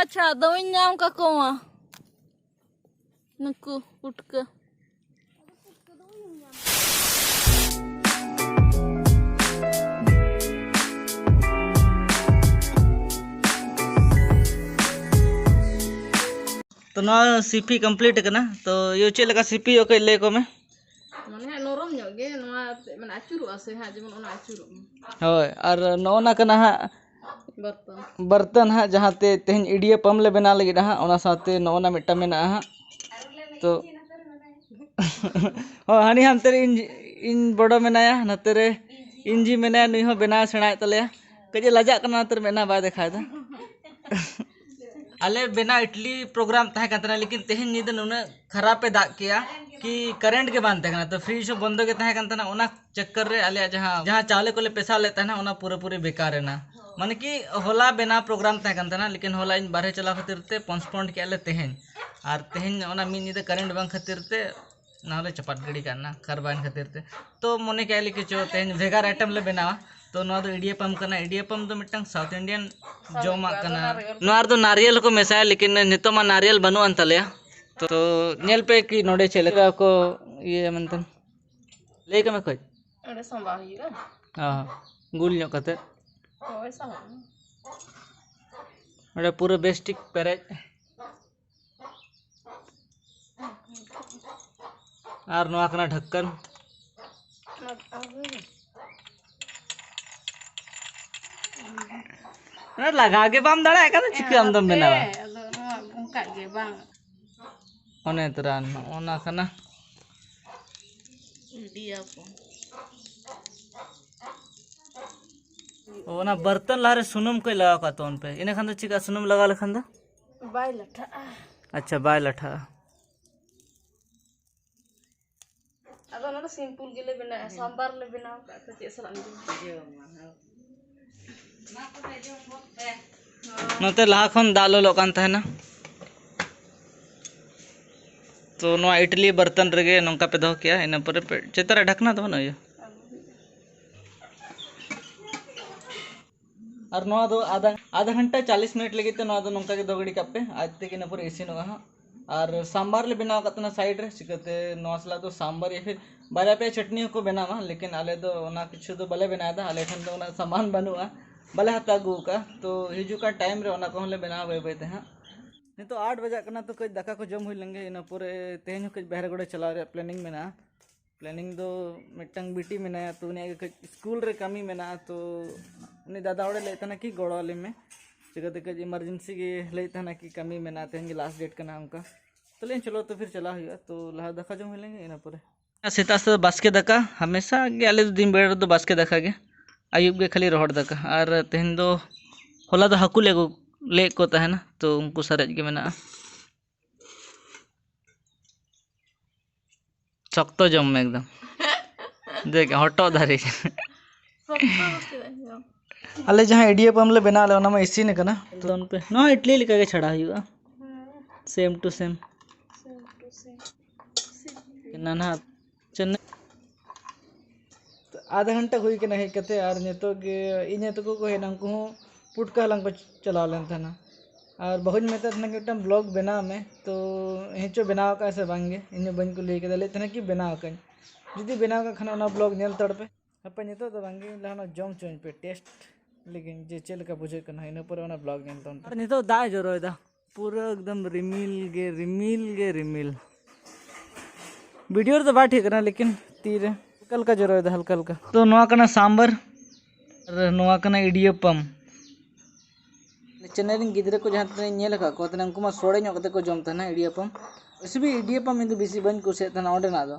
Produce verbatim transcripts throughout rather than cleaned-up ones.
ᱟᱪᱪᱷᱟ, ᱫᱚᱢᱮᱧ ᱧᱟᱢ ᱠᱟᱠᱚᱣᱟ ᱱᱩᱠᱩ ᱯᱩᱴᱠᱟᱹ᱾ ᱛᱚ, ᱱᱚᱣᱟ ᱥᱤᱯᱤ complete ᱟᱠᱟᱱᱟ᱾ ᱛᱚ, ᱤᱭᱟᱹ, ᱪᱮᱫ ᱞᱮᱠᱟ ᱥᱤᱯᱤ ᱦᱩᱭᱩᱜᱼᱟ, ᱠᱟᱹᱡ ᱞᱟᱹᱭ ᱠᱚ ᱢᱮ᱾ ᱢᱟᱱᱮ ᱦᱟᱸᱜ ᱱᱚᱨᱚᱢ ᱧᱚᱜ ᱜᱮ, ᱱᱚᱣᱟ ᱛᱮ, ᱢᱟᱱᱮ ᱟᱹᱪᱩᱨᱚᱜᱼᱟ ᱥᱮ ᱦᱟᱸᱜ, ᱡᱮᱢᱚᱱ ᱚᱱᱟ ᱟᱹᱪᱩᱨᱚᱜ ᱢᱟ᱾ ᱦᱳᱭ, ᱟᱨ ᱱᱚᱜᱼᱚ ᱱᱟ ᱠᱟᱱᱟ ᱦᱟᱸᱜ ᱵᱚᱨᱛᱚᱱ᱾ ᱵᱚᱨᱛᱚᱱ ᱦᱟᱸᱜ, ᱡᱟᱦᱟᱸ ᱛᱮ ᱛᱮᱦᱮᱧ ᱤᱰᱤᱭᱟᱯᱟᱢ ᱞᱮ ᱵᱮᱱᱟᱣ ᱞᱟᱹᱜᱤᱫ ᱦᱟᱸᱜ, ᱚᱱᱟ ᱥᱟᱶᱛᱮ ᱱᱚᱜᱼᱚ ᱱᱟ ᱢᱤᱫᱴᱟᱝ ᱢᱮᱱᱟᱜᱼᱟ ᱦᱟᱸᱜ᱾ ᱛᱚ, ᱦᱳᱭ, ᱦᱟᱹᱱᱤ ᱦᱟᱱᱛᱮ ᱨᱮ ᱤᱧ, ᱤᱧ ᱵᱚᱰᱚ ᱢᱮᱱᱟᱭᱟ, ᱱᱚᱛᱮ ᱨᱮ ᱤᱧ ᱡᱤ ᱢᱮᱱᱟᱭᱟ, ᱱᱩᱭ ᱦᱚᱸ ᱵᱮᱱᱟᱣ ᱥᱮᱬᱟᱭᱮᱫ ᱛᱟᱞᱮᱭᱟ᱾ ᱠᱟᱹᱡ ᱮ ᱞᱟᱡᱟᱜ ᱠᱟᱱᱟ, ᱱᱚᱛᱮ ᱨᱮ ᱢᱮᱫᱦᱟ ᱵᱟᱭ ᱫᱮᱠᱷᱟᱣᱮᱫᱟ᱾ ᱟᱞᱮ ᱵᱮᱱᱟᱣ ᱤᱰᱞᱤ program ᱛᱟᱦᱮᱸ ᱠᱟᱱ ᱛᱟᱞᱮᱭᱟ, ᱞᱮᱠᱤᱱ ᱛᱮᱦᱮᱧ ᱧᱤᱫᱟᱹ ᱱᱩᱱᱟᱹᱜ ᱠᱷᱟᱨᱟᱯ ᱮ ᱫᱟᱜ ᱠᱮᱜᱼᱟ ᱠᱤ ᱠᱟᱨᱮᱱᱴ ᱜᱮ ᱵᱟᱝ ᱛᱟᱦᱮᱸ ᱠᱟᱱᱟ, ᱛᱚ ᱯᱷᱨᱤᱡᱽ ᱦᱚᱸ ᱵᱚᱱᱫᱚ ᱜᱮ ᱛᱟᱦᱮᱸ ᱠᱟᱱ ᱛᱟᱦᱮᱱᱟ᱾ ᱚᱱᱟ ᱪᱟᱠᱠᱟᱨ ᱨᱮ ᱟᱞᱮᱭᱟᱜ ᱡᱟᱦᱟᱸ, ᱡᱟᱦᱟᱸ ᱪᱟᱣᱞᱮ ᱠᱚᱞᱮ ᱯᱮᱥᱟᱣ ᱞᱮᱫ ᱛᱟᱦᱮᱱᱟ, ᱚᱱᱟ ᱯᱩᱨᱟᱹᱯᱩᱨᱤ ᱵᱮᱠᱟᱨ ᱮᱱᱟ᱾ ᱢᱟᱱᱮ ᱠᱤ ᱦᱚᱞᱟ ᱵᱮᱱᱟᱣ program ᱛᱟᱦᱮᱸ ᱠᱟᱱ ᱛᱟᱦᱮᱱᱟ, ᱞᱮᱠᱤᱱ ᱦᱚᱞᱟ ᱤᱧ ᱵᱟᱨᱦᱮ ᱪᱟᱞᱟᱣ ᱠᱷᱟᱹᱛᱤᱨ ᱛᱮ postpone ᱠᱮᱜᱼᱟ ᱞᱮ ᱛᱮᱦᱮᱧ᱾ ᱟᱨ ᱛᱮᱦᱮᱧ ᱚᱱᱟ ᱢᱤᱫ ᱧᱤᱫᱟᱹ ᱠᱟᱨᱮᱱᱴ ᱵᱟᱝ ᱠᱷᱟᱹᱛᱤᱨ ᱛᱮ ᱚᱱᱟ ᱦᱚᱸᱞᱮ ᱪᱟᱯᱟᱫ ᱜᱤᱰᱤ ᱠᱟᱜ ᱱᱟ, ᱠᱷᱟᱨᱵᱟᱭᱮᱱ ᱠᱷᱟᱹᱛᱤᱨ ᱛᱮ᱾ ᱛᱚ ᱢᱚᱱᱮ ᱠᱮᱜᱼᱟ ᱞᱮ ᱠᱤ ᱪᱚ ᱛᱮᱦᱮᱧ ᱵᱷᱮᱜᱟᱨ item ᱞᱮ ᱵᱮᱱᱟᱣᱟ᱾ ᱛᱚ ᱱᱚᱣᱟ ᱫᱚ ᱤᱰᱤᱭᱟᱯᱟᱢ ᱠᱟᱱᱟ᱾ ᱤᱰᱤᱭᱟᱯᱟᱢ ᱫᱚ ᱢᱤᱫᱴᱟᱝ South Indian ᱡᱚᱢᱟᱜ ᱠᱟᱱᱟ᱾ ᱱᱚᱣᱟ ᱨᱮᱫᱚ ᱱᱟᱨᱤᱭᱮᱞ ᱦᱚᱸᱠᱚ ᱢᱮᱥᱟᱭᱟ, ᱞᱮᱠᱤᱱ ᱱᱤᱛᱚᱜ ᱢᱟ ᱱᱟᱨᱤᱭᱮᱞ ᱵᱟᱹᱱᱩᱜ ᱟᱱ ᱛᱟᱞᱮᱭᱟ᱾ ᱛᱚ ᱧᱮᱞ ᱯᱮ ᱠᱤ ᱱᱚᱰᱮ ᱪᱮᱫ ᱞᱮᱠᱟ ᱠᱚ ᱤᱭᱟᱹᱭᱟ ᱢᱮᱱᱛᱮ᱾ ᱞᱟᱹᱭ ᱠᱟᱜ ᱢᱮ ᱠᱟᱹᱡ᱾ ᱚᱸᱰᱮ ᱥᱟᱢᱵᱟᱣ ᱦᱩᱭᱩᱜᱼᱟ᱾ ᱦᱚᱸ, ᱜᱩᱞ ᱧᱚᱜ ᱠᱟᱛᱮ᱾ ᱦᱳᱭ, ᱥᱟᱢᱵᱟᱣ ᱢᱮ᱾ ᱚᱸᱰᱮ ᱯᱩᱨᱟᱹ ᱵᱮᱥ ᱴᱷᱤᱠ ᱯᱮᱨᱮᱡ᱾ ᱟᱨ ᱱᱚᱣᱟ ᱠᱟᱱᱟ ᱰᱷᱟᱠᱠᱟᱱ᱾ ᱚᱱᱟ ᱞᱟᱜᱟᱣ ᱜᱮ ᱵᱟᱢ ᱫᱟᱲᱮᱭᱟᱜ ᱠᱟᱱᱟ, ᱪᱤᱠᱟᱹ ᱟᱢ ᱫᱚᱢ ᱵᱮᱱᱟᱣᱟ? ᱦᱮᱸ, ᱟᱫᱚ ᱱᱚᱣᱟ ᱚᱱᱠᱟ ᱜᱮ ᱵᱟᱝ᱾ ᱚᱱᱮ ᱛᱚᱨᱟ ᱱᱚᱜᱼᱚ ᱱᱟ ᱠᱟᱱᱟ᱾ ᱤᱫᱤᱭᱟᱠᱚ᱾ ᱚᱱᱟ ᱵᱟᱨᱛᱚᱱ ᱞᱟᱦᱟᱨᱮ ᱥᱩᱱᱩᱢ ᱠᱚ ᱞᱟᱜᱟᱣ ᱠᱟᱜ ᱛᱟᱵᱚᱱ ᱯᱮ, ᱤᱱᱟᱹ ᱠᱷᱟᱱ ᱫᱚ ᱪᱤᱠᱟ ᱥᱩᱱᱩᱢ ᱞᱟᱜᱟᱣ ᱞᱮᱠᱷᱟᱱ ᱫᱚ? ᱵᱟᱭ ᱞᱟᱴᱷᱟᱜᱼᱟ᱾ ᱟᱪᱪᱷᱟ, ᱵᱟᱭ ᱞᱟᱴᱷᱟᱜᱼᱟ᱾ ᱟᱫᱚ ᱚᱱᱟ ᱫᱚ simple ᱜᱮᱞᱮ ᱵᱮᱱᱟᱣᱟ, ᱥᱟᱢᱵᱟᱨ ᱞᱮ ᱵᱮᱱᱟᱣ ᱠᱟᱜ ᱛᱚ ᱪᱮᱫ ᱥᱟᱞᱟᱜ ᱮᱢ ᱡᱚᱢᱟ? ᱱᱚᱛᱮ ᱞᱟᱦᱟ ᱠᱷᱚᱱ ᱫᱟᱜ ᱞᱚᱞᱚᱜ ᱠᱟᱱ ᱛᱟᱦᱮᱱᱟ, ᱛᱚ ᱱᱚᱣᱟ ᱤᱰᱞᱤ ᱵᱟᱨᱛᱚᱱ ᱨᱮᱜᱮ ᱱᱚᱝᱠᱟ ᱯᱮ ᱫᱚᱦᱚ ᱠᱮᱜᱼᱟ, ᱤᱱᱟᱹ ᱯᱚᱨᱮ ᱯᱮ ᱪᱮᱛᱟᱱ ᱨᱮ ᱰᱷᱟᱠᱱᱟ ᱫᱚ ᱵᱟᱹᱱᱩᱜᱼᱟ᱾ ᱟᱨ ᱱᱚᱣᱟ ᱫᱚ ᱟᱫᱷᱟ ᱟᱫᱷᱟ ᱜᱷᱚᱱᱴᱟ ᱪᱟᱞᱤᱥ ᱢᱤᱱᱤᱴ ᱞᱟᱹᱜᱤᱫ ᱛᱮ ᱱᱚᱣᱟ ᱫᱚ ᱱᱚᱝᱠᱟ ᱜᱮ ᱫᱚᱦᱚ ᱜᱤᱰᱤ ᱠᱟᱜ ᱯᱮ, ᱟᱡ ᱛᱮᱜᱮ ᱤᱱᱟᱹ ᱯᱚᱨᱮ ᱤᱥᱤᱱᱚᱜᱼᱟ ᱦᱟᱸᱜ᱾ ᱟᱨ ᱥᱟᱢᱵᱟᱨ ᱞᱮ ᱵᱮᱱᱟᱣ ᱟᱠᱟᱫ ᱛᱟᱦᱮᱱᱟ ᱥᱟᱭᱤᱰ ᱨᱮ, ᱪᱤᱠᱟᱹᱛᱮ ᱱᱚᱣᱟ ᱥᱟᱞᱟᱜ ᱫᱚ ᱥᱟᱢᱵᱟᱨ ᱭᱟ ᱯᱷᱤᱨ ᱵᱟᱨᱭᱟ ᱯᱮᱭᱟ ᱪᱟᱴᱱᱤ ᱦᱚᱸᱠᱚ ᱵᱮᱱᱟᱣᱟ, ᱞᱮᱠᱤᱱ ᱟᱞᱮ ᱫᱚ ᱚᱱᱟ ᱠᱤᱪᱷᱩ ᱫᱚ ᱵᱟᱞᱮ ᱵᱮᱱᱟᱣ ᱮᱫᱟ, ᱟᱞᱮ ᱴᱷᱮᱱ ᱫᱚ ᱩᱱᱟᱹᱜ ᱥᱟᱢᱟᱱ ᱵᱟᱹᱱᱩᱜᱼᱟ, ᱵᱟᱞᱮ ᱦᱟᱛᱟᱣ ᱟᱹᱜᱩ ᱟᱠᱟᱫᱼᱟ᱾ ᱛᱚ ᱦᱤᱡᱩᱜ ᱠᱟᱱ ᱴᱟᱭᱤᱢ ᱨᱮ ᱚᱱᱟ ᱠᱚᱦᱚᱸ ᱞᱮ ᱵᱮᱱᱟᱣᱟ ᱵᱟᱹᱭ ᱵᱟᱹᱭ ᱛᱮ ᱦᱟᱸᱜ᱾ ᱱᱤᱛᱚᱜ ᱟᱴ ᱵᱟᱡᱟᱜ ᱠᱟᱱᱟ, ᱛᱚ ᱠᱟᱹᱡ ᱫᱟᱠᱟ ᱠᱚ ᱡᱚᱢ ᱦᱩᱭ ᱞᱮᱱᱜᱮ, ᱤᱱᱟᱹ ᱯᱚᱨᱮ ᱛᱮᱦᱮᱧ ᱦᱚᱸ ᱠᱟᱹᱡ ᱵᱟᱦᱨᱮ ᱠᱚᱨᱮ ᱪᱟᱞᱟᱣ ᱨᱮᱭᱟᱜ ᱯᱞᱮᱱᱤᱝ ᱢᱮᱱᱟᱜᱼᱟ᱾ ᱯᱞᱮᱱᱤᱝ ᱫᱚ ᱢᱤᱫᱴᱟᱝ ᱵᱤᱴᱤ ᱢᱮᱱᱟᱭᱟ, ᱛᱚ ᱩᱱᱤᱭᱟᱜ ᱜᱮ ᱠᱟᱹᱡ ᱥᱠᱩᱞ ᱨᱮ ᱠᱟᱹᱢᱤ ᱢᱮᱱᱟᱜᱼᱟ, ᱛᱚ ᱩᱱᱤ ᱫᱟᱫᱟ ᱦᱚᱲᱮ ᱞᱟᱹᱭᱮᱫ ᱛᱟᱦᱮᱱᱟ ᱠᱤ ᱜᱚᱲᱚ ᱟᱞᱮ ᱢᱮ, ᱪᱤᱠᱟᱹᱛᱮ ᱠᱟᱹᱡ ᱮᱢᱟᱨᱡᱮᱱᱥᱤ ᱜᱮ ᱞᱟᱹᱭᱮᱫ ᱛᱟᱦᱮᱱᱟ ᱠᱤ ᱠᱟᱹᱢᱤ ᱢᱮᱱᱟᱜᱼᱟ, ᱛᱮᱦᱮᱧ ᱜᱮ ᱞᱟᱥᱴ ᱰᱮᱴ ᱠᱟᱱᱟ ᱚᱱᱠᱟ᱾ ᱛᱚ ᱞᱟᱹᱭᱟᱹᱧ ᱪᱚᱞᱚ ᱛᱚ ᱯᱷᱤᱨ ᱪᱟᱞᱟᱣ ᱦᱩᱭᱩᱜᱼᱟ, ᱛᱚ ᱞᱟᱦᱟ ᱫᱟᱠᱟ ᱡᱚᱢ ᱦᱩᱭ ᱞᱮᱱᱜᱮ ᱤᱱᱟᱹ ᱯᱚᱨᱮ᱾ ᱥᱮᱛᱟᱜ ᱥᱮᱛᱟᱜ ᱵᱟᱥᱠᱮ ᱫᱟᱠᱟ, ᱦᱟᱢᱮᱥᱟ ᱜᱮ ᱟᱞᱮ ᱫᱚ ᱫᱤᱱ ᱵᱮᱲᱟ ᱨᱮᱫᱚ ᱵᱟᱥᱠᱮ ᱫᱟᱠᱟ ᱜᱮ, ᱟᱹᱭᱩᱵ ᱜᱮ ᱠᱷᱟᱹᱞᱤ ᱨᱚᱦᱚᱲ ᱫᱟᱠᱟ᱾ ᱟᱨ ᱛᱮᱦᱮᱧ ᱫᱚ, ᱦᱚᱞᱟ ᱫᱚ ᱦᱟᱹᱠᱩ ᱞᱮ ᱟᱹᱜᱩ ᱞᱮᱫ ᱠᱚ ᱛᱟᱦᱮᱱᱟ, ᱛᱚ ᱩᱱᱠᱩ ᱥᱟᱨᱮᱡ ᱜᱮ ᱢᱮᱱᱟᱜᱼᱟ᱾ ᱥᱚᱠᱛᱚ ᱡᱚᱢ ᱢᱮ ᱮᱠᱫᱚᱢ᱾ ᱫᱮᱠᱷ, ᱦᱚᱴᱚᱜ ᱫᱷᱟᱨᱮ᱾ ᱥᱚᱠᱛᱚ ᱫᱚ ᱪᱮᱫᱟᱜ ᱤᱧ ᱡᱚᱢ? ᱟᱞᱮ ᱡᱟᱦᱟᱸ ᱤᱰᱤᱭᱟᱯᱟᱢ ᱞᱮ ᱵᱮᱱᱟᱣ ᱞᱮᱫᱟ, ᱚᱱᱟ ᱢᱟ ᱤᱥᱤᱱ ᱟᱠᱟᱱᱟ᱾ ᱛᱚ ᱱᱚᱣᱟ ᱤᱰᱞᱤ ᱞᱮᱠᱟ ᱜᱮ ᱪᱷᱟᱲᱟ ᱦᱩᱭᱩᱜᱼᱟ, ᱦᱮᱸ᱾ ᱥᱮᱢ ᱴᱩ ᱥᱮᱢ᱾ ᱥᱮᱢ ᱴᱩ ᱥᱮᱢ᱾ ᱮᱱᱟ ᱱᱟᱦᱟᱜ ᱪᱮᱱᱱᱟᱭ᱾ ᱟᱫᱷᱟ ᱜᱷᱚᱱᱴᱟ ᱦᱩᱭ ᱠᱟᱱᱟ ᱦᱮᱡ ᱠᱟᱛᱮ, ᱟᱨ ᱱᱤᱛᱚᱜ ᱜᱮ ᱤᱧ ᱛᱟᱠᱚ ᱠᱚ ᱦᱮᱡ ᱮᱱᱟ, ᱩᱱᱠᱩ ᱦᱚᱸ ᱯᱩᱴᱠᱟᱹ ᱦᱟᱞᱟᱝ ᱠᱚ ᱪᱟᱞᱟᱣ ᱞᱮᱱ ᱛᱟᱦᱮᱱᱟ᱾ ᱟᱨ ᱵᱟᱹᱦᱩᱧ ᱢᱮᱛᱟᱭ ᱛᱟᱦᱮᱱᱟ ᱠᱤ ᱢᱤᱫᱴᱟᱝ ᱵᱞᱚᱜ ᱵᱮᱱᱟᱣ ᱢᱮ, ᱛᱚ ᱦᱮᱸ ᱪᱚ ᱵᱮᱱᱟᱣ ᱟᱠᱟᱫᱼᱟ ᱥᱮ ᱵᱟᱝ ᱜᱮ, ᱤᱧ ᱦᱚᱸ ᱵᱟᱹᱧ ᱠᱩᱞᱤ ᱠᱟᱫᱟ᱾ ᱞᱟᱹᱭᱮᱫ ᱛᱟᱦᱮᱱᱟ ᱠᱤ ᱵᱮᱱᱟᱣ ᱟᱠᱟᱫᱟᱹᱧ, ᱡᱩᱫᱤ ᱵᱮᱱᱟᱣ ᱠᱟᱜ ᱠᱷᱟᱱ ᱚᱱᱟ ᱵᱞᱚᱜ ᱧᱮᱞ ᱦᱟᱛᱟᱲ ᱯᱮ᱾ ᱦᱟᱯᱮ ᱱᱤᱛᱚᱜ ᱫᱚ ᱵᱟᱝ ᱜᱮ, ᱞᱟᱦᱟ ᱚᱱᱟ ᱡᱚᱢ ᱦᱚᱪᱚᱧ ᱯᱮ, ᱴᱮᱥᱴ ᱞᱮᱜᱤᱧ ᱡᱮ ᱪᱮᱫ ᱞᱮᱠᱟ ᱵᱩᱡᱷᱟᱹᱜ ᱠᱟᱱᱟ, ᱤᱱᱟᱹ ᱯᱚᱨᱮ ᱚᱱᱟ ᱵᱞᱚᱜ ᱧᱮᱞ ᱛᱟᱵᱚᱱ ᱯᱮ᱾ ᱟᱨ ᱱᱤᱛᱚᱜ ᱫᱟᱜ ᱮ ᱡᱚᱨᱚᱭᱮᱫᱟ, ᱯᱩᱨᱟᱹ ᱮᱠᱫᱚᱢ ᱨᱤᱢᱤᱞ ᱜᱮ ᱨᱤᱢᱤᱞ ᱜᱮ ᱨᱤᱢᱤᱞ᱾ ᱵᱷᱤᱰᱤᱭᱳ ᱨᱮᱫᱚ ᱵᱟᱭ ᱴᱷᱤᱠ ᱠᱟᱱᱟ, ᱞᱮᱠᱤᱱ ᱛᱤᱨᱮ ᱦᱟᱞᱠᱟ ᱦᱟᱞᱠᱟ ᱡᱚᱨᱚᱭᱮᱫᱟ, ᱦᱟᱞᱠᱟ ᱦᱟᱞᱠᱟ᱾ ᱛᱚ ᱱᱚᱣᱟ ᱠᱟᱱᱟ ᱥᱟᱢᱵᱟᱨ, ᱟᱨ ᱱᱚᱣᱟ ᱠᱟᱱᱟ ᱤᱰᱤᱭᱟᱯᱟᱢ᱾ ᱪᱮᱱᱱᱟᱭ ᱨᱮᱱ ᱜᱤᱫᱽᱨᱟᱹ ᱠᱚ ᱡᱟᱦᱟᱸ ᱛᱤᱱᱟᱹᱜ ᱤᱧ ᱧᱮᱞ ᱟᱠᱟᱫ ᱠᱚᱣᱟ, ᱛᱟᱦᱞᱮ ᱩᱱᱠᱩ ᱢᱟ ᱥᱚᱲᱮ ᱧᱚᱜ ᱠᱟᱛᱮ ᱠᱚ ᱡᱚᱢ ᱛᱟᱦᱮᱱᱟ ᱤᱰᱤᱭᱟᱯᱟᱢ᱾ ᱨᱮᱥᱤᱯᱤ ᱤᱰᱤᱭᱟᱯᱟᱢ ᱤᱧ ᱫᱚ ᱵᱮᱥᱤ ᱵᱟᱹᱧ ᱠᱩᱥᱤᱭᱟᱜ ᱛᱟᱦᱮᱱᱟ ᱚᱸᱰᱮᱱᱟᱜ ᱫᱚ,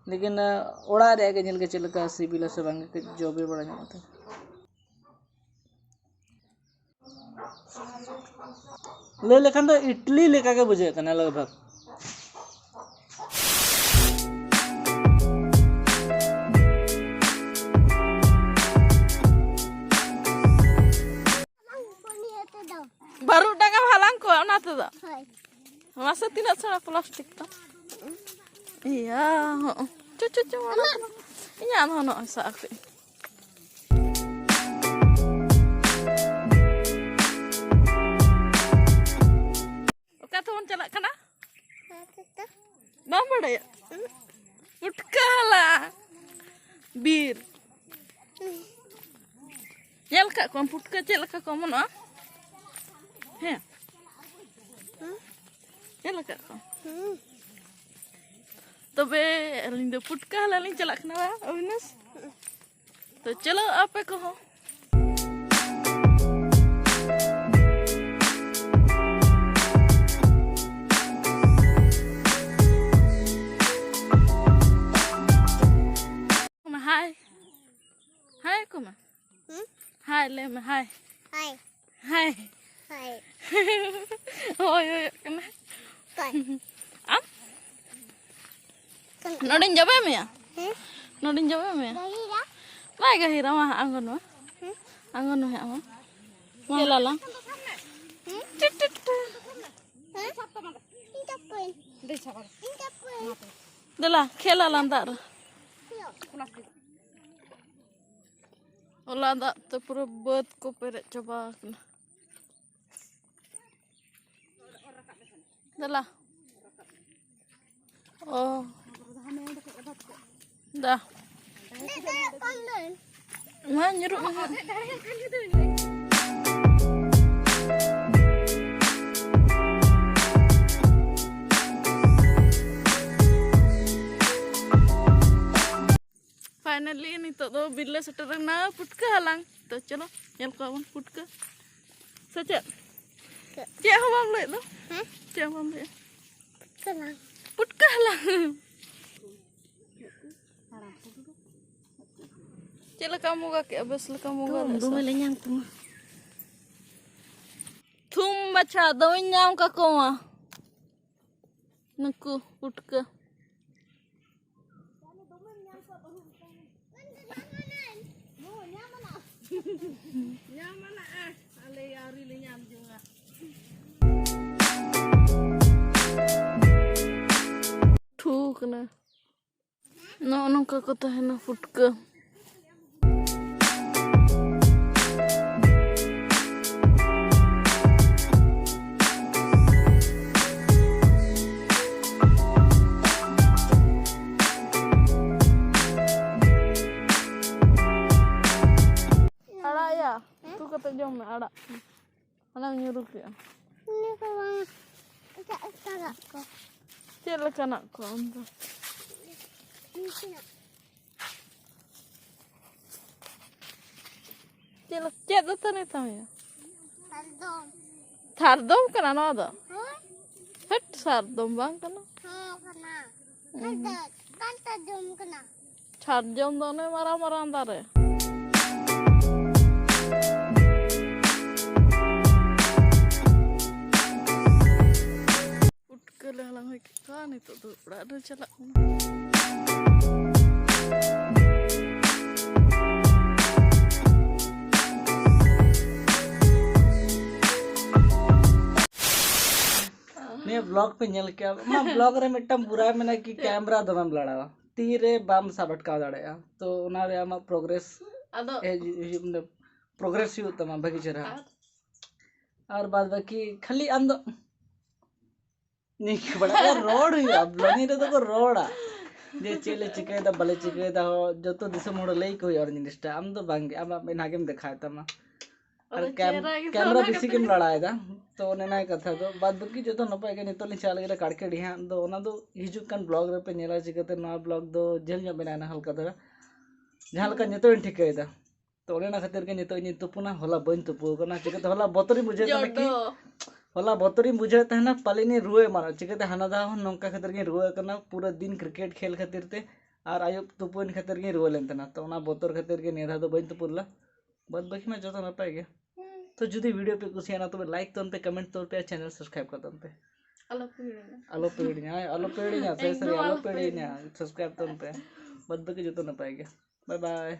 ᱞᱮᱠᱤᱱ ᱟᱸ, ᱚᱲᱟᱜ ᱨᱮᱭᱟᱜ ᱜᱮ ᱧᱮᱞ ᱜᱮ ᱪᱮᱫ ᱞᱮᱠᱟ ᱥᱤᱵᱤᱞᱟ ᱥᱮ ᱵᱟᱝ, ᱠᱟᱹᱡ ᱡᱚᱵᱮ ᱵᱟᱲᱟ ᱧᱚᱜ ᱠᱟᱛᱮ᱾ ᱞᱟᱹᱭ ᱞᱮᱠᱷᱟᱱ ᱫᱚ ᱤᱰᱞᱤ ᱞᱮᱠᱟ ᱜᱮ ᱵᱩᱡᱷᱟᱹᱜ ᱠᱟᱱᱟ ᱞᱟᱜᱽ ᱵᱷᱟᱜᱽ᱾ ᱵᱟᱹᱨᱩ ᱰᱟᱸᱜᱟ ᱦᱟᱞᱟᱝ ᱠᱚᱣᱟ ᱚᱱᱟ ᱛᱮᱫᱚ᱾ ᱦᱳᱭ᱾ ᱢᱟᱥᱮ ᱛᱤᱱᱟᱹᱜ ᱥᱮᱬᱟ ᱯᱞᱟᱥᱴᱤᱠ ᱛᱟᱢ? ᱤᱭᱟ, ᱦᱚᱸ᱾ ᱪᱚ, ᱪᱚ, ᱪᱚ, ᱚᱱᱟ ᱫᱚ᱾ ᱤᱧᱟᱹᱜ ᱦᱚᱸ ᱱᱚᱜᱼᱚᱭ ᱥᱟᱵ ᱟᱠᱟᱫᱟᱹᱧ᱾ ᱵᱟᱲᱟᱭᱟ? ᱯᱩᱴᱠᱟᱹ ᱦᱟᱞᱟᱝ᱾ ᱵᱤᱨ᱾ ᱧᱮᱞ ᱠᱟᱜ ᱠᱚᱣᱟᱢ ᱯᱩᱴᱠᱟᱹ ᱪᱮᱫ ᱞᱮᱠᱟ ᱠᱚ ᱚᱢᱚᱱᱚᱜᱼᱟ? ᱦᱮᱸ᱾ ᱧᱮᱞ ᱟᱠᱟᱫ ᱠᱚᱣᱟᱢ? ᱛᱚᱵᱮ ᱟᱹᱞᱤᱧ ᱫᱚ ᱯᱩᱴᱠᱟᱹ ᱦᱟᱞᱟᱝ ᱞᱤᱧ ᱪᱟᱞᱟᱜ ᱠᱟᱱᱟ, ᱵᱟ ᱚᱵᱤᱱᱟᱥ? ᱛᱚ ᱪᱚᱞᱚ ᱟᱯᱮ ᱠᱚᱦᱚᱸ᱾ ᱦᱟᱭ, ᱦᱟᱭ ᱠᱚ ᱢᱮ᱾ ᱦᱩᱸ? ᱦᱟᱭ ᱞᱟᱹᱭ ᱢᱮ, ᱦᱟᱭ᱾ ᱦᱟᱭ᱾ ᱦᱟᱭ᱾ ᱦᱟᱭ᱾ ᱦᱳᱭ, ᱦᱳᱭ ᱠᱟᱱᱟ᱾ ᱚᱠᱚᱭ? ᱟᱢ? ᱠᱟᱱᱟ᱾ ᱱᱚᱰᱮᱧ ᱡᱚᱵᱮ ᱢᱮᱭᱟ? ᱦᱮᱸ? ᱱᱚᱰᱮᱧ ᱡᱚᱵᱮ ᱢᱮᱭᱟ? ᱜᱟᱹᱦᱤᱨᱟ? ᱵᱟᱭ ᱜᱟᱹᱦᱤᱨᱟ, ᱢᱟ ᱟᱬᱜᱚᱱ ᱢᱮ᱾ ᱦᱮᱸ? ᱟᱬᱜᱚᱱ ᱢᱮ ᱟᱢ᱾ ᱢᱟ ᱞᱟᱞᱟ᱾ ᱦᱮᱸ? ᱴᱤᱴ, ᱴᱤᱴ, ᱴᱤᱴ᱾ ᱦᱮᱸ? ᱤᱧ ᱪᱟᱯᱚᱭ᱾ ᱤᱧ ᱪᱟᱯᱚᱭ᱾ ᱫᱮᱞᱟ, ᱠᱷᱮᱞ ᱟᱞᱟᱝ ᱫᱟᱜ ᱨᱮ᱾ ᱦᱚᱞᱟ ᱫᱟᱜ ᱛᱮ ᱯᱩᱨᱟᱹ ᱵᱟᱹᱫᱽ ᱠᱚ ᱯᱮᱨᱮᱡ ᱪᱟᱵᱟ ᱟᱠᱟᱱᱟ᱾ ᱫᱮᱞᱟ᱾ ᱚ᱾ ᱫᱟ᱾ ᱢᱟ ᱧᱩᱨᱩᱜ ᱢᱮ ᱦᱟᱸᱜ᱾ Finally ᱱᱤᱛᱚᱜ ᱫᱚ ᱵᱤᱨ ᱞᱮ ᱥᱮᱴᱮᱨ ᱮᱱᱟ ᱯᱩᱴᱠᱟᱹ ᱦᱟᱞᱟᱝ᱾ ᱛᱚ ᱪᱚᱞᱚ ᱧᱮᱞ ᱠᱚᱣᱟ ᱵᱚᱱ ᱯᱩᱴᱠᱟᱹ᱾ ᱥᱮ ᱪᱮᱫ? ᱪᱮᱫ? ᱪᱮᱫ ᱦᱚᱸ ᱵᱟᱢ ᱞᱟᱹᱭᱮᱫ ᱫᱚ? ᱦᱮᱸ? ᱪᱮᱫ ᱦᱚᱸ ᱵᱟᱢ ᱞᱟᱹᱭᱮᱫ? ᱯᱩᱴᱠᱟᱹ ᱦᱟᱞᱟᱝ᱾ ᱯᱩᱴᱠᱟᱹ ᱦᱟᱞᱟᱝ᱾ ᱪᱮᱫ ᱞᱮᱠᱟᱢ ᱢᱚᱜᱟ ᱠᱮᱜᱼᱟ? ᱵᱮᱥ ᱞᱮᱠᱟᱢ ᱢᱚᱜᱟ ᱛᱷᱩᱢ, ᱞᱮᱜᱼᱟ ᱥᱮ? ᱫᱚᱢᱮ ᱞᱮ ᱧᱟᱢ ᱠᱚᱢᱟ᱾ ᱛᱷᱩᱢ ᱵᱟᱪᱷᱟ, ᱫᱚᱢᱮᱧ ᱧᱟᱢ ᱠᱟᱠᱚᱣᱟ᱾ ᱱᱩᱠᱩ ᱯᱩᱴᱠᱟᱹ᱾ ᱧᱟᱢ ᱢᱮᱱᱟᱜᱼᱟ᱾ ᱟᱞᱮ ᱟᱹᱣᱨᱤ ᱞᱮ ᱧᱟᱢ ᱡᱚᱝᱟ᱾ ᱴᱷᱩ ᱠᱟᱱᱟ᱾ ᱱᱚᱜᱼᱚ ᱱᱚᱝᱠᱟ ᱠᱚ ᱛᱟᱦᱮᱱᱟ ᱯᱩᱴᱠᱟᱹ᱾ ᱧᱩᱨᱩ ᱠᱮᱜᱼᱟ᱾ ᱱᱤᱭᱟᱹ ᱠᱚ ᱵᱟᱝ, ᱮᱴᱟᱜ ᱮᱴᱟᱜᱟᱜ ᱠᱚ᱾ ᱪᱮᱫ ᱞᱮᱠᱟᱱᱟᱜ ᱠᱚ ᱟᱢ ᱫᱚ? ᱱᱤᱝᱠᱟᱹᱱᱟᱜ᱾ ᱪᱮᱫ ᱞᱮ-, ᱪᱮᱫ ᱫᱟᱹᱛᱟᱹᱱᱤ ᱛᱟᱢ ᱭᱟ? ᱥᱟᱨᱡᱚᱢ᱾ ᱥᱟᱨᱡᱚᱢ ᱠᱟᱱᱟ ᱱᱚᱣᱟ ᱫᱚ? ᱦᱳᱭ᱾ ᱦᱟᱹᱴ, ᱥᱟᱨᱡᱚᱢ ᱵᱟᱝ ᱠᱟᱱᱟ᱾ ᱦᱮᱸ ᱠᱟᱱᱟ᱾ ᱦᱩᱸ᱾ ᱵᱟᱝ ᱥᱟᱨᱡᱚᱢ ᱠᱟᱱᱟ᱾ ᱥᱟᱨᱡᱚᱢ ᱫᱚ ᱚᱱᱮ ᱢᱟᱨᱟᱝ ᱢᱟᱨᱟᱝ ᱫᱟᱨᱮ᱾ ᱯᱩᱴᱠᱟᱹ ᱞᱮ ᱦᱟᱞᱟᱝ ᱦᱩᱭ ᱠᱮᱫ ᱠᱚᱣᱟ, ᱱᱤᱛᱚᱜ ᱫᱚ ᱚᱲᱟᱜ ᱨᱮ ᱪᱟᱞᱟᱜ ᱠᱟᱱᱟ᱾ ᱱᱤᱭᱟᱹ ᱵᱞᱚᱜ ᱯᱮ ᱧᱮᱞ ᱠᱮᱜᱼᱟ, ᱚᱱᱟ ᱵᱞᱚᱜ ᱨᱮ ᱢᱤᱫᱴᱟᱝ ᱵᱩᱨᱟᱭ ᱢᱮᱱᱟᱜᱼᱟ ᱠᱤ ᱪᱮᱫ? ᱠᱮᱢᱨᱟ ᱫᱚᱢᱮᱢ ᱞᱟᱲᱟᱣᱟ, ᱛᱤ ᱨᱮ ᱵᱟᱢ ᱥᱟᱵ ᱟᱴᱠᱟᱣ ᱫᱟᱲᱮᱭᱟᱜᱼᱟ, ᱛᱚ ᱚᱱᱟ ᱨᱮ ᱟᱢᱟᱜ ᱯᱨᱚᱜᱨᱮᱥ ᱟᱫᱚ ᱦᱮᱡ ᱦᱩᱭᱩᱜ, ᱢᱟᱱᱮ ᱯᱨᱚᱜᱨᱮᱥ ᱦᱩᱭᱩᱜ ᱛᱟᱢᱟ ᱵᱷᱟᱹᱜᱤ ᱪᱮᱦᱨᱟ᱾ ᱟᱨ? ᱟᱨ ᱵᱟᱫ ᱵᱟᱹᱠᱤ ᱠᱷᱟᱹᱞᱤ ᱟᱢ ᱫᱚ ᱱᱤᱝᱠᱟᱹ ᱵᱟᱲᱟ ᱜᱮ ᱨᱚᱲ ᱦᱩᱭᱩᱜᱼᱟ, ᱵᱞᱚᱜᱤᱝ ᱨᱮᱫᱚ ᱠᱚ ᱨᱚᱲᱟ ᱡᱮ ᱪᱮᱫ ᱞᱮ ᱪᱤᱠᱟᱹᱭᱮᱫᱟ, ᱵᱟᱞᱮ ᱪᱤᱠᱟᱹᱭᱮᱫᱟ, ᱦᱚ, ᱡᱚᱛᱚ ᱫᱤᱥᱚᱢ ᱦᱚᱲ ᱞᱟᱹᱭ ᱠᱚ ᱦᱩᱭᱩᱜᱼᱟ ᱚᱱᱟ ᱡᱤᱱᱤᱥᱴᱟ᱾ ᱟᱢ ᱫᱚ ᱵᱟᱝᱜᱮ, ᱟᱢᱟᱜ ᱢᱮᱫᱦᱟ ᱜᱮᱢ ᱫᱮᱠᱷᱟᱣᱮᱫ ᱛᱟᱢᱟ᱾ ᱟᱨ ᱟᱫᱚ ᱠᱮᱢ-, ᱪᱮᱦᱨᱟ ᱜᱮ ᱠᱮᱢᱨᱟ ᱥᱟᱢᱱᱟ ᱵᱮᱥᱤ ᱠᱟᱛᱮ ᱜᱮᱢ ᱞᱟᱲᱟᱭᱮᱫᱟ, ᱛᱚ ᱚᱱᱮ ᱚᱱᱟ ᱠᱟᱛᱷᱟ ᱫᱚ᱾ ᱵᱟᱫ ᱵᱟᱹᱠᱤ ᱡᱚᱛᱚ ᱱᱟᱯᱟᱭ ᱜᱮ᱾ ᱱᱤᱛᱚᱜ ᱞᱤᱧ ᱪᱟᱞᱟᱜ ᱞᱟᱹᱜᱤᱫ ᱠᱟᱲᱠᱮᱲᱤ ᱦᱟᱸᱜ, ᱫᱚ ᱚᱱᱟ ᱫᱚ ᱦᱤᱡᱩᱜ ᱠᱟᱱ ᱵᱞᱚᱜ ᱨᱮᱯᱮ ᱧᱮᱞᱟ᱾ ᱪᱤᱠᱟᱹᱛᱮ ᱱᱚᱣᱟ ᱵᱞᱚᱜ ᱫᱚ ᱡᱷᱟᱹᱞ ᱧᱚᱜ ᱢᱮᱱᱟᱜᱼᱟ ᱦᱟᱞᱠᱟ ᱫᱷᱟᱨᱟ, ᱡᱟᱦᱟᱸ ᱞᱮᱠᱟ ᱦᱩᱸ᱾ ᱱᱤᱛᱚᱜ ᱤᱧ ᱴᱷᱤᱠᱟᱹᱭᱮᱫᱟ᱾ ᱛᱚ ᱚᱱᱮ ᱚᱱᱟ ᱠᱷᱟᱹᱛᱤᱨ ᱜᱮ ᱱᱤᱛᱚᱜ ᱤᱧ ᱛᱩᱯᱩᱱᱟ, ᱦᱚᱞᱟ ᱵᱟᱹᱧ ᱛᱩᱯᱩ ᱟᱠᱟᱱᱟ᱾ ᱪᱤᱠᱟᱹᱛᱮ ᱦᱚᱞᱟ ᱵᱚᱛᱚᱨᱤᱧ ᱵᱩᱡᱷᱟᱹᱣᱮᱫ ᱛᱟᱦᱮᱱᱟ ᱠᱤ, ᱡᱚᱰᱚ᱾ ᱦᱚᱞᱟ ᱵᱚᱛᱚᱨᱤᱧ ᱵᱩᱡᱷᱟᱹᱣᱮᱫ ᱛᱟᱦᱮᱱᱟ ᱯᱟᱞᱮᱱᱤᱧ ᱨᱩᱣᱟᱹ ᱮᱢᱟᱱᱚᱜ᱾ ᱪᱤᱠᱟᱹᱛᱮ ᱦᱟᱱᱟ ᱫᱷᱟᱣ ᱦᱚᱸ ᱱᱚᱝᱠᱟ ᱠᱷᱟᱹᱛᱤᱨ ᱜᱤᱧ ᱨᱩᱣᱟᱹ ᱟᱠᱟᱱᱟ, ᱯᱩᱨᱟᱹ ᱫᱤᱱ ᱠᱨᱤᱠᱮᱴ ᱠᱷᱮᱞ ᱠᱷᱟᱹᱛᱤᱨ ᱛᱮ ᱟᱨ ᱟᱹᱭᱩᱵ ᱛᱩᱯᱩᱭᱮᱱ ᱠᱷᱟᱹᱛᱤᱨ ᱜᱤᱧ ᱨᱩᱣᱟᱹ ᱞᱮᱱ ᱛᱟᱦᱮᱱᱟ᱾ ᱛᱚ ᱚᱱᱟ ᱵᱚᱛᱚᱨ ᱠᱷᱟᱹᱛᱤᱨ ᱜᱮ ᱱᱤᱭᱟᱹ ᱫᱷᱟᱣ ᱫᱚ ᱵᱟᱹᱧ ᱛᱩᱯᱩ ᱞᱮᱫᱟ, ᱵᱟᱫ ᱵᱟᱹᱠᱤ ᱢᱟ ᱡᱚᱛᱚ ᱱᱟᱯᱟᱭ ᱜᱮ᱾ ᱦᱩᱸ᱾ ᱛᱚ ᱡᱩᱫᱤ ᱵᱷᱤᱰᱤᱭᱳ ᱯᱮ ᱠᱩᱥᱤᱭᱟᱜᱼᱟ, ᱛᱚᱵᱮ ᱞᱟᱭᱤᱠ ᱛᱟᱵᱚᱱ ᱯᱮ, ᱠᱚᱢᱮᱱᱴ ᱛᱟᱵᱚᱱ ᱯᱮ, ᱪᱮᱱᱮᱞ ᱥᱟᱵᱥᱠᱨᱟᱭᱤᱵ ᱠᱟᱛᱟᱵᱚᱱ ᱯᱮ᱾ ᱟᱞᱚ ᱯᱮ ᱦᱤᱲᱤᱧᱟ᱾ ᱟᱞᱚ ᱯᱮ ᱦᱤᱲᱤᱧᱟ, ᱦᱳᱭ, ᱟᱞᱚ ᱯᱮ ᱦᱤᱲᱤᱧᱟ, ᱥᱟᱹᱨᱤ ᱥᱟᱹᱨᱤ ᱮᱠᱫᱚᱢ ᱟᱞᱚ ᱟᱞᱚ ᱯᱮ ᱯᱮ ᱦᱤᱲᱤᱧᱟ, ᱦᱤᱲᱤᱧᱟ᱾ ᱥᱟᱵᱥᱠᱨᱟᱭᱤᱵ ᱛᱟᱵᱚᱱ ᱯᱮ᱾ ᱵᱟᱫ ᱵᱟᱹᱠᱤ ᱡᱚᱛᱚ ᱱᱟᱯᱟᱭ ᱜᱮ᱾ ᱵᱟᱭ ᱵᱟᱭ᱾